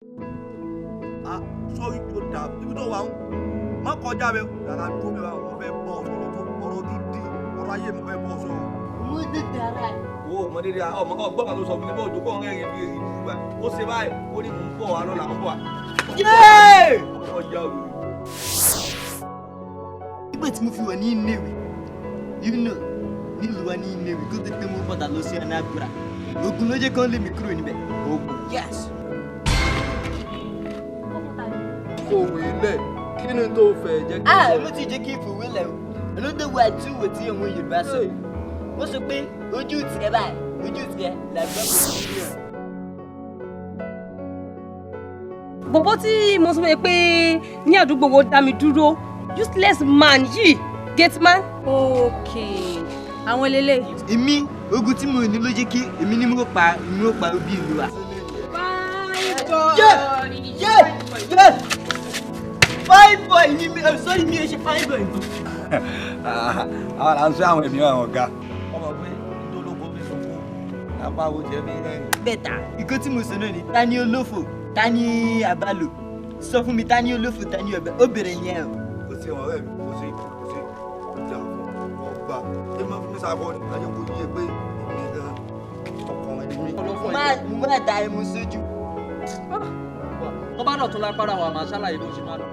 Ah, sọ́rí yóò dà ibi tó wà ń má kọjá bẹ rárá tó bẹ wà wọ́n fẹ́ bọ́ sọ̀rọ̀ tó ọ̀rọ̀ gidi ọ̀rọ̀ ayé mi fẹ́ bọ́ sọ̀rọ̀. Mo ti dára. Wo ọmọdé dé ọmọ ọgbọ́n kan tó sọ fún mi bó ojú kọ́ ọ̀rẹ́ rẹ̀ bí eri búburú ó ṣe báyìí ó ní mò ń bọ̀ wá lọ́la ń bọ̀ wá. Yéé! Ọjà òru. Nígbà tí mo fi wà ní iléèwé, you know, nílùú wa ní iléèwé kó tó pé mo padà lọ sí Anambra. Ogun ló jẹ́ kán lé mi kúrò níbẹ̀. Ogun. Yes. Fòwe lẹ̀, kí ni tó fẹ́ jẹ́ kí n Ah, sọ? mo ti jẹ́ kí n fòwe lẹ̀ o. Olódò wa túwò tí àwọn Yorùbá sọ. Wọ́n sọ pé ojú tiẹ̀ báyìí, ojú tiẹ̀ làgbà kò sí ẹ̀. Bọ̀bọ̀ tí mo sọ fún ẹ pé ní àdúgbò wo dá mi dúró, useless man yìí, gate man. Okay, àwọn lélẹ̀. Èmi, ogun tí mo ní ló jẹ́ kí èmi ní mo pa èmi ó pa òbí ìlú wa. Fine boy. Yeah! Yeah! Yeah! Fine boy ni mi, sorry, mi ò ṣe fine boy. Àwọn là ń sọ àwọn èmi àwọn ọ̀gá. Ọmọ pé ìdólógó fi sunkún lápá wo jẹ́ mi rẹ́rìn. Bẹ́tà, ìkó tí mo sọ náà ni, ta ni olófò, ta ni àbálò? Sọ fún mi, ta ni olófò, ta ni ọbẹ̀? Obìnrin ni ẹ o. Kò sí ọ̀rẹ́ mi, kò sí kò sí ìjà fún ọgbà ẹ máa fi mí sakọ ni ajẹ́ kó yé pé èmi gan ọkùnrin ni mí. Mo máa da ẹmu sójú. Tó bá dọ̀tún lápára wa, màá ṣàlàyé bó ṣe máa lọ.